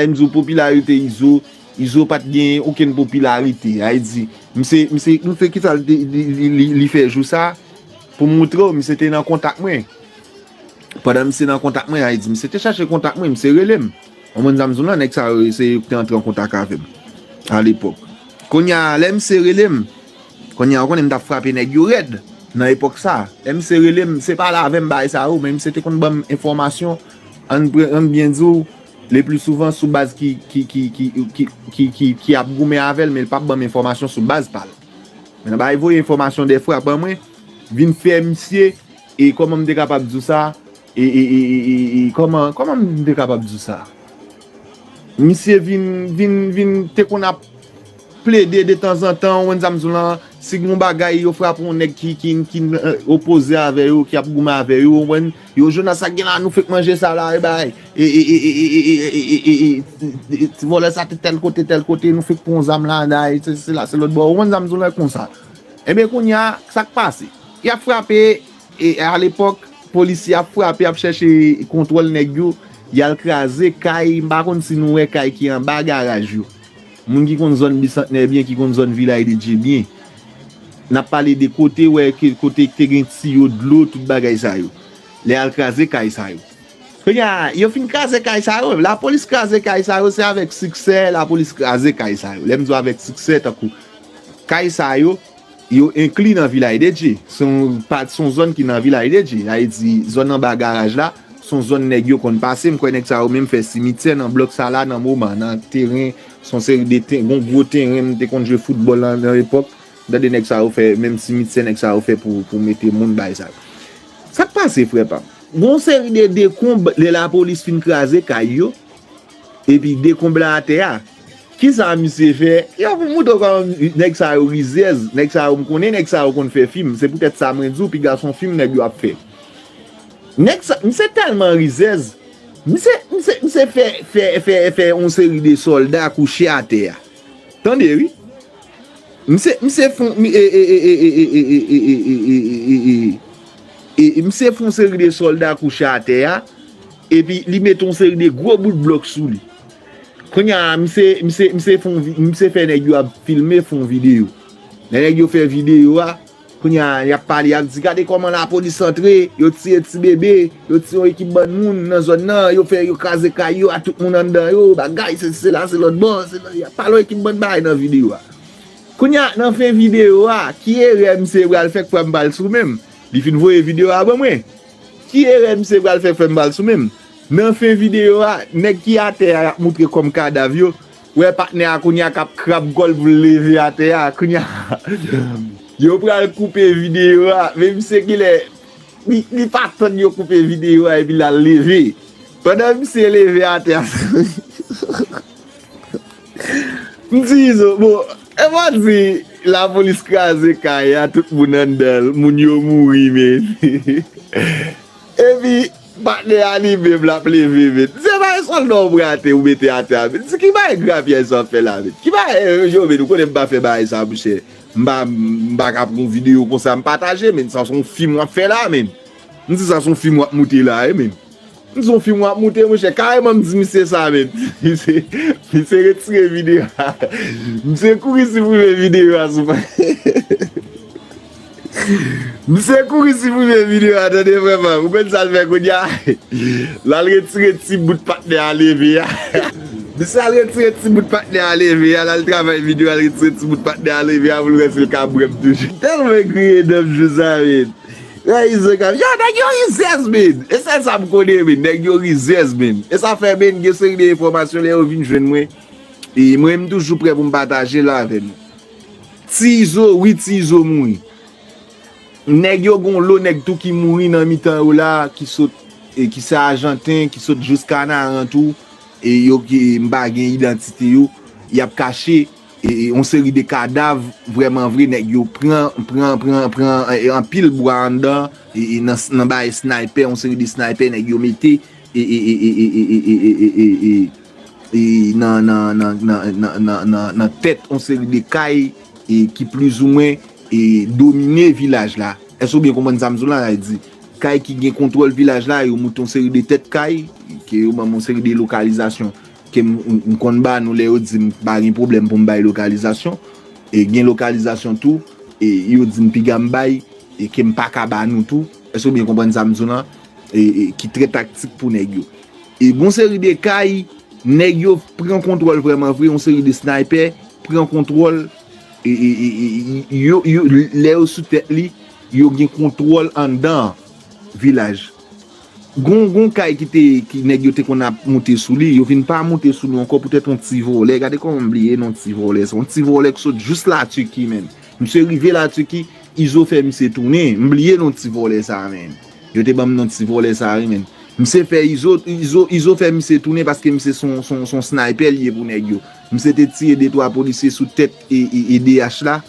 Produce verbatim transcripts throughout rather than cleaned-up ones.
M di w popilarite Izo, Izo pa t gen okenn popilarite. Sa vle di, misye, misye, misye ki sa li, li, li, li, li fè jou sa, pou m montre w, misye te nan kontak mwen. Pandan misye nan kontak mwen, sa vle di, misye te chache kontak mwen, misye rele m. Ou konprann sa m di w lan, nèg sa yo, se yo ki te antre an kontak avè m alepòk. Kounye a, lè misye rele m, kounye a, ou konnen m t ap frape nèg yo rèd nan epòk sa. Lè misye rele m, se pale avè m bagay sa yo, men misye te konn ban m enfòmasyon, ann pre-, ann byen di w, le pli souvan sou baz ki, ki, ki, ki, ki, ki, ki, ki ap goumen avè l, men l p ap ban m enfòmasyon sou baz pa l. Men nan bagay voye enfòmasyon dèfwa ban mwen, vin fè misye, e kòman m te kapab di w sa, e, e, e, e, e, e, kòman, kòman m te kapab di w sa? Misye vin, vin, vin te konn ap plede detanzantan, ou konn sa m di w lan, si gen yon bagay, yo frape yon nèg ki, ki, ki, eh, opoze avè yo, ki ap goumen avè yo, ou konprann? Yo, Jonas, sa k gen la, nou fèk manje sa la, e bay. E, e, e, e, e, e, e, e, e, e, e, ti vòlè sa te tèl kote, tèl kote, nou fèk pran zam la, anday, se, se la, se lòt bò. Ou konn sa m di w lan konsa. Enben, kounye a, sa k pase? Y ap frape, e alepòk, polisye ap frape, ap chèche kontwòl nèg yo, y al kraze kay, m pa konn si nou wè kay ki anba garaj yo. Moun ki konn zòn Bisantnè byen, ki konn zòn Vilaj de Dye byen, n ap pale de kote, wè, ke, kote te gen tiyo dlo, tout bagay sa yo. Lè y al kraze kay sa yo. Kounye a, yo fin kraze kay sa yo, lapolis kraze kay sa yo, se avèk siksè, lapolis kraze kay sa yo. Lè m di w avèk siksè, tankou kay sa yo, yo enkli nan Vilaj de Dye. Se yon pa-, se yon zòn ki nan Vilaj de Dye. Sa vle di, zòn anba garaj la, se yon zòn nèg yo konn pase. M kwè nèg sa yo menm fè simityè nan blòk sa la, nan moman, nan teren, se yon seri de te-, yon gwo teren, m te konn jwe foutbòl nan, nan epòk. M tande nèg sa yo fè, menm simityè nèg sa yo fè pou, pou mete moun bay sa yo. Sa k pase, frè pa m? Gon seri de dekonb, lè lapolis fin kraze kay yo, epi dekonb la atè a. Kisa misye fè? Yo pou moutre w kòman nèg sa yo rizèz, nèg sa yo, m konnen nèg sa yo konn fè fim, se poutèt sa mwen di w, piga se yon fim nèg yo ap fè. Nèg sa, misye tèlman rizèz, misye, misye, misye fè, fè, fè, fè yon seri de sòlda kouche atè a. Tande wi. Misye, misye fè yon, mi-, e, e, e, e, e, e, e, e, e, e, e, e, e, misye fè yon seri de sòlda kouche atè a, epi li mete yon seri de gwo bout blòk sou li. Kounye a, misye, misye, misye fè yon vi-, misye fè nèg yo ap filme, fè yon videyo. Lè nèg yo fè videyo a, kounye a, y ap pale, y ap di, "Gade kòman lapolis antre, yo tiye ti bebe, yo tiye yon ekip bann moun nan zòn nan, yo fè, yo kraze kay yo, a tout moun anndan yo, bagay, se, se la, se lòt bò, se la," y ap pale yon ekip bann bagay nan videyo a. Kounye a, nan fen videyo a, ki erè misye pral fè k fè m pral sou men m? Li fin voye videyo a ban mwen. Ki erè misye pral fè k fè m pral sou men m? Nan fen videyo a, nèg ki atè a, y ap moutre kòm kadav yo, wè patnè a kounye a k ap krab kò l pou l leve atè a. Kounye a, yo pral koupe videyo a. Men misye genlè, li, li pa tann yo koupe videyo a epi l al leve. Pandan misye leve atè a, m di Izo, bon, e pa di lapolis kraze kay a, tout moun anndan l, moun yo mouri, men. Epi, patnè a li menm l ap leve, men. Se pa yon sòlda w prate ou mete atè a, men. Se ki bagay grapyay sa w ap fè la, men? Ki bagay, eh, Joven, ou konnen m pa fè bagay sa, monchè. M pa, m pa ka pran yon videyo konsa, m pataje, men. Sa se yon fim w ap fè la, men. M di sa se yon fim w ap moute la, wi, men. M di yon fim w ap moute, monchè. Kareman m di misye sa, men. Misye, misye retire videyo a. Misye kouri siprime videyo a sou pa. Misye kouri siprime videyo a, tande frè pa m. Ou konn sa l fè kounye a? L al retire ti bout patnè a leve a. Misye al retire ti bout patnè a leve a, l al travay videyo, al retire ti bout patnè a leve a pou l wè si l ka bwè m toujou. Tèlman kriye nan m jou sa, men. Yo, Izo k ap, yo, nèg yo rizèz, men. E sèl sa m konnen, men. Nèg yo rizèz, men. E sa fè, men, gen seri de enfòmasyon lè yo vin jwenn mwen. E mwen, m toujou prè pou m pataje l avè nou. Ti Izo, wi, Ti Izo mouri. Nèg yo gon lo nèg tou ki mouri nan mitan yo la, ki sot, e ki se Ajanten, ki sot jous Kanaran tou, e yo ki m pa gen idantite yo, y ap kache, e, e yon seri de kadav, vrèman vre, nèg yo pran, pran, pran, pran, e, anpil bwa anndan, e, e nan, nan bagay snaypè, yon seri de snaypè nèg yo mete, e, e, e, e, e, e, e, e, e, e, e, e, nan, nan, nan, nan, nan, nan, nan, nan tèt yon seri de kay, e, ki plizoumwen, e, domine vilaj la. Èske w byen konprann sa m di w la? Sa vle di, kay ki gen kontwòl vilaj la, yo moute yon seri de tèt kay, ke yo ban m yon seri de lokalizasyon. ke m, m, m konn ba nou lè yo di m pa gen pwoblèm pou m bay lokalizasyon. E gen lokalizasyon tou, e yo di m piga m bay, e ke m pa ka ba nou tou. Èske w byen konprann sa m di w lan? E, e, ki trè taktik pou nèg yo. E gon seri de kay, nèg yo pran kontwòl vrèman vre, yon seri de sniper pran kontwòl, e, e, e, e, yo, yo, lè yo sou tèt li, yo gen kontwòl anndan vilaj. Gon, gon kay ki te, ki nèg yo te konn ap moute sou li, yo vin pa moute sou li ankò poutèt yon ti vòlè. Gade kòman m bliye non ti vòlè sa. Yon ti vòlè ki sot jis Latiki, menm. Misye rive Latiki, Izo fè misye tounen. M bliye non ti vòlè sa, menm. Yo te ban m non ti vòlè sa, wi, menm. Misye fè Izo, Izo, Izo fè misye tounen paske misye se yon, se yon, se yon sniper li ye pou nèg yo. Misye te tiye de twa polisye sou tèt e, e, E D H la,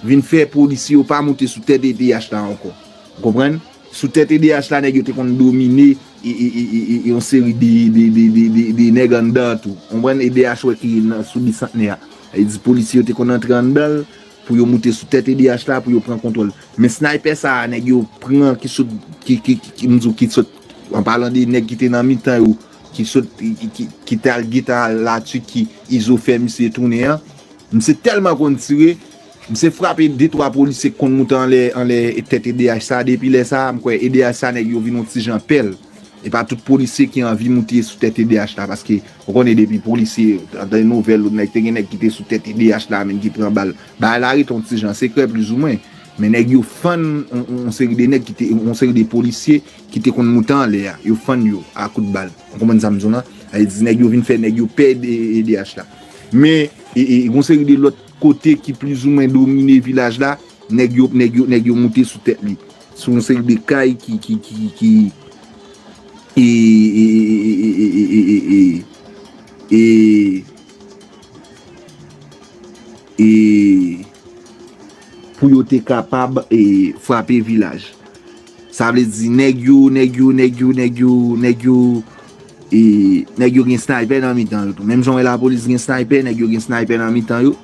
vin fè polisye yo pa moute sou tèt E D H la ankò. Ou konprann? Sou tèt E D H la, nèg yo te konn domine e, e, e, e, e, e yon seri de, de, de, de, de, de nèg anndan tou. Ou konprann? E D H wè ki nan, sou Bisantnè a. Sa vle di polisye yo te konn antre anndan l pou yo moute sou tèt E D H la, pou yo pran kontwòl. Men sniper sa a, nèg yo pran ki sot, ki, ki, ki, ki, m di w ki sot, an palan de nèg ki te nan mitan yo, ki sot, ki, ki, ki, ki t al gentan al Latiki, Izo fè misye tounen an. Misye tèlman konn tire, misye frape de twa polisye k konn moute anlè, anlè tèt E D H sa. Depi lè sa, m kwè E D H sa, nèg yo vin yon ti jan pè. E pa tout polisye ki anvi moute sou tèt E D H la, paske ou konnen depi polisye, antann nouvèl, nèg te gen nèg ki te sou tèt E D H la, menm ki pran bal. Bagay la rete yon ti jan sekrè, plizoumwen. Men nèg yo fann yon, yon, yon seri de nèg ki te, yon seri de polisye ki te konn moute anlè a. Yo fann yo a kout bal. Ou konprann sa m di w lan? Sa vle di nèg yo vin fè nèg yo pè E D H la. Men, e, e, gon seri de lòt kote ki plizoumwen domine vilaj la, nèg yo, nèg yo, nèg yo moute sou tèt li. Sou yon seri de kay ki, ki, ki, ki, e, e, e, e, pou yo te kapab, e, frape vilaj. Sa vle di nèg yo, nèg yo, nèg yo, nèg yo, nèg yo, e, nèg yo gen sniper nan mitan yo tou. Menm jan w wè lapolis gen sniper, nèg yo gen sniper nan mitan yo.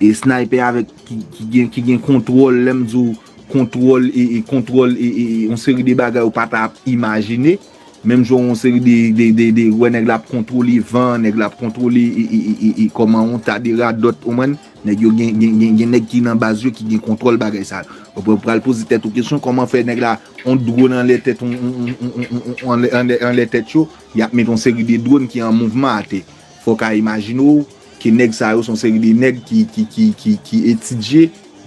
E sniper avèk ki, ki gen, ki gen kontwòl, lè m di w kontwòl, e, e kontwòl, e, e, e yon seri de bagay ou pa ta ap imajine. Menm jan yon seri de, de, de, de, wè nèg la ap kontwole van, nèg la ap kontwole, e, e, e, e, e kòman yon ta de radòt, ou konprann? Nèg yo gen, gen, gen, gen nèg ki nan baz yo ki gen kontwòl bagay sa. Ou pral, pral poze tèt ou kesyon, kòman fè nèg la, yon dwòn anlè tèt, yon, yon, yon, yon, yon, anlè, anlè, anlè tèt yo, y ap met yon seri de dwòn ki an mouvman atè. Fò w ka imajine w ke nèg sa yo se yon seri de nèg ki, ki, ki, ki, ki etidye,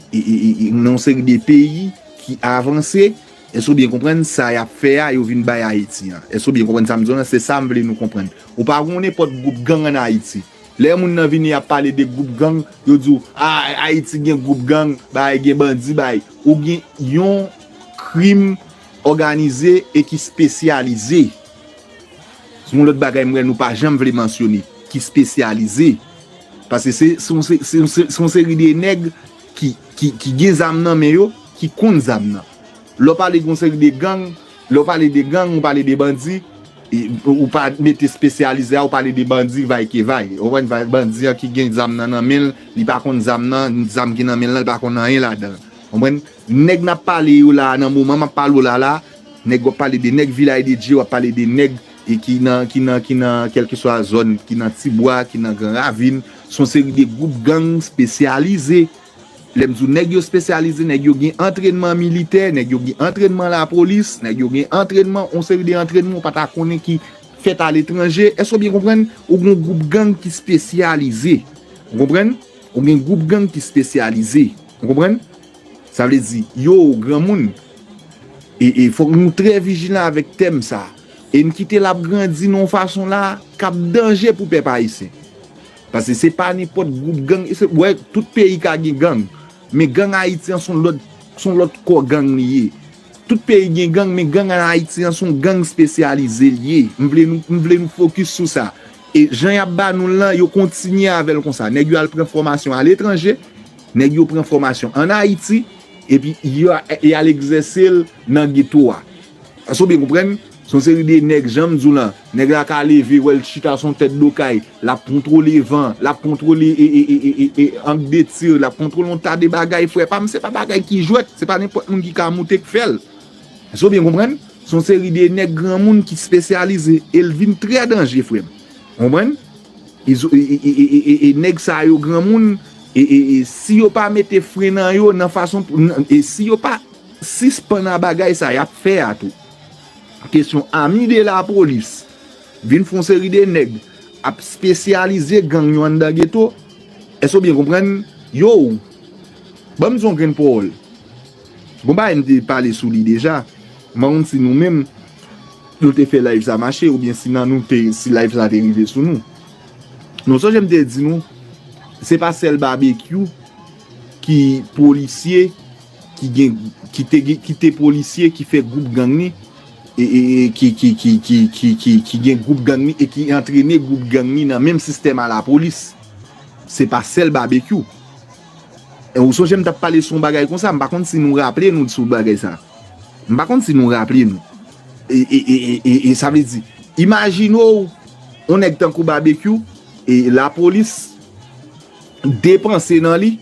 e, e, e, e, nan yon seri de peyi ki avanse. Èske w byen konprann sa y ap fè a, yo vin bay Ayiti an? Èske w byen konprann sa m di w lan? Se sa m vle nou konprann. Ou pa gon nenpòt gwoup gang ann Ayiti. Lè moun nan vini ap pale de gwoup gang, yo di w, a, Ayiti gen gwoup gang, bay, gen bandi, bay. Ou gen yon krim òganize e ki espesyalize. Se yon lòt bagay m wè nou pa janm vle mansyone, ki espesyalize. Paske se, se, se, se, se, se yon seri de nèg ki, ki, ki gen zam nan men yo, ki konn zam nan. Lè w pale de yon seri de gang, lè w pale de gang, ou pale de bandi, e, ou pa mete espesyalize a, ou pale de bandi, vay ke vay. Ou konprann, bandi an ki gen zam nan nan men l, li pa konn zam nan, zam ki nan men l lan, li pa konn anyen ladan l. Ou konprann? Nèg n ap pale yo la, nan moman m ap pale w la la, nèg w ap pale de nèg Vilaj de Dye, w ap pale de nèg e ki nan, ki nan, ki nan kèlkeswa zòn, ki nan Tibwa, ki nan Gran Ravin, se yon seri de gwoup gang espesyalize. Lè m di w nèg yo espesyalize, nèg yo gen antrènman militè, nèg yo gen antrènman lapolis, nèg yo gen antrènman, yon seri de antrènman ou pa ta konnen ki fèt aletranje. Èske w byen konprann? Ou gen gwoup gang ki espesyalize. Ou konprann? Ou gen gwoup gang ki espesyalize. Ou konprann? Sa vle di, yo, granmoun, e, e fòk nou trè vijilan avèk tèm sa. E n kite l ap grandi nan yon fason la k ap danje pou pèp ayisyen. Paske se pa nenpòt gwoup gang, e se, wè, tout peyi ka gen gang. Men gang Ayiti an se yon lòt, se yon lòt kò gang li ye. Tout peyi gen gang, men gang an Ayiti an se yon gang espesyalize li ye. M vle nou, m vle nou fokis sou sa. E jan y ap ba nou l lan, yo kontinye avè l konsa. Nèg yo al pran fòmasyon aletranje, nèg yo pran fòmasyon ann Ayiti, epi yo a, y al egzèse l nan geto a. Èske w byen konprann? Se yon seri de nèg, jan m di w lan, nèg la ka leve, wè l chita sou yon tèt do kay, l ap kontwole van, l ap kontwole, e, e, e, e, e, e, ang de tir, l ap kontwole yon ta de bagay, frè pa m, se pa bagay ki jwèt, se pa nenpòt moun ki ka moute k fè l. Èske w byen konprann? Se yon seri de nèg granmoun ki espesyalize, e l vin trè danje, frè m. Konprann? Izo- e, e, e, e, e, e nèg sa yo granmoun, e, e, e si yo pa mete fren nan yo nan fason pou- nan- e si yo pa sispann a bagay sa y ap fè a tou. Kesyon ami de lapolis vin fè yon seri de nèg ap espesyalize gang yo anndan geto. Èske w byen konprann? Yo, ban m di yon grenn pawòl. Bon, bagay m te pale sou li deja. M pa konn si nou menm nou te fè live sa mache oubyen si nan nou te si live sa te rive sou nou. Nou sonje m te di nou, se pa sèl Babekyou ki polisye ki gen ki te gen- ki te polisye ki fè gwoup gang ni e, e, e ki, ki, ki, ki, ki, ki, ki gen gwoup gang ni e ki antrene gwoup gang ni nan menm sistèm a lapolis. Se pa sèl Babekyou. E ou sonje m t ap pale sou yon bagay konsa, m pa konn si nou raple nou sou bagay sa. M pa konn si nou raple nou. E, e, e, e, e, e sa vle di, imajine w, yon nèg tankou Babekyou, e lapolis depanse nan li,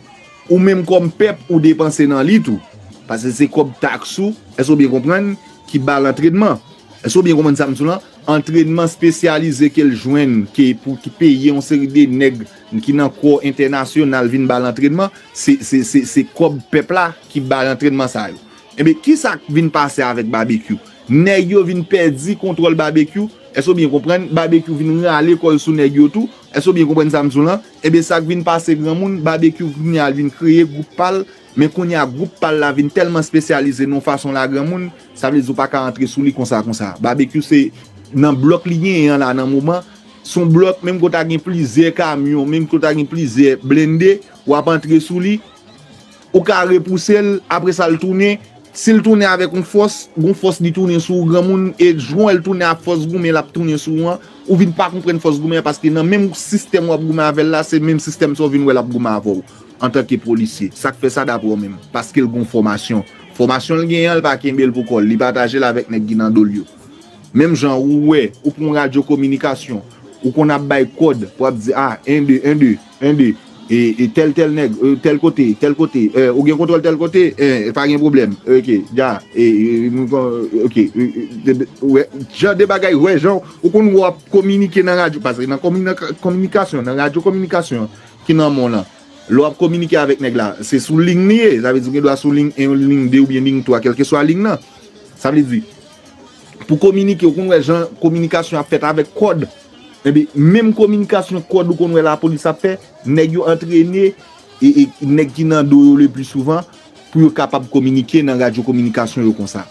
ou menm kòm pèp, ou depanse nan li tou. Paske se kòb taks ou, èske w byen konprann, ki ba l antrènman. Èske w byen konprann sa m di w lan? Antrènman espesyalize ke l jwenn, ke pou ki peye yon seri de nèg ki nan kò entènasyonal vin ba l antrènman, se, se, se, se kòb pèp la ki ba l antrènman sa yo. Ebyen, kisa k vin pase avèk Babekyou? Nèg yo vin pèdi kontwòl Babekyou. Èske w byen konprann? Babekyou vin rale kò l sou nèg yo tou. Èske w byen konprann sa m di w lan? Ebyen, sa k vin pase granmoun, Babekyou kounye a l vin kreye gwoup pa l, men kounye a gwoup pa l la vin tèlman espesyalize nan yon fason la granmoun, sa vle di ou pa ka antre sou li konsa konsa. Babekyou se nan blòk li genyen an la nan moman, se yon blòk, menm ke w ta gen plizyè kamyon, menm ke w ta gen plizyè blende, w ap antre sou li, ou ka repouse l, apre sa l tounen. Si l tounen avèk yon fòs, gon fòs li tounen sou ou granmoun, e jou w wè l tounen ak fòs goumen l ap tounen sou ou an, ou vin pa konprann fòs goumen an, paske nan menm sistèm w ap goumen avè l la, se menm sistèm sa w vin wè l ap goumen avè w antanke polisye. Sa k fè sa daprè w menm? Paske l gon fòmasyon. Fòmasyon l genyen an, l pa kenbe l pou kò l, li pataje l avèk nèg ki nan do l yo. Menm jan ou wè, ou pran yon radyo kominikasyon, ou konn ap bay kòd, pou ap di, a, en, de, en, de, en, de, e, e tèl, tèl nèg, e, tèl kote, tèl kote, e, ou gen kontwòl tèl kote, e, pa gen pwoblèm, oke, dja, e, e, nou kon, oke, e, e, de, de, wè, jan de bagay, wè, jan, ou konn wè w ap kominike nan radyo, paske nan kominika- kominikasyon, nan radyo kominikasyon ki nan men w lan, lè w ap kominike avèk nèg la, se sou liy li ye, sa vle di ou gen dwa sou liy en, liy de oubyen liy twa, kèlkeswa liy lan. Sa vle di, pou kominike, ou konn wè jan kominikasyon ap fèt avèk kòd. Ebyen, menm kominikasyon kòd ou konn wè lapolis ap fè, nèg yo antrene, e, e nèg ki nan do yo le pli souvan, pou yo kapab kominike nan radyo kominikasyon yo konsa.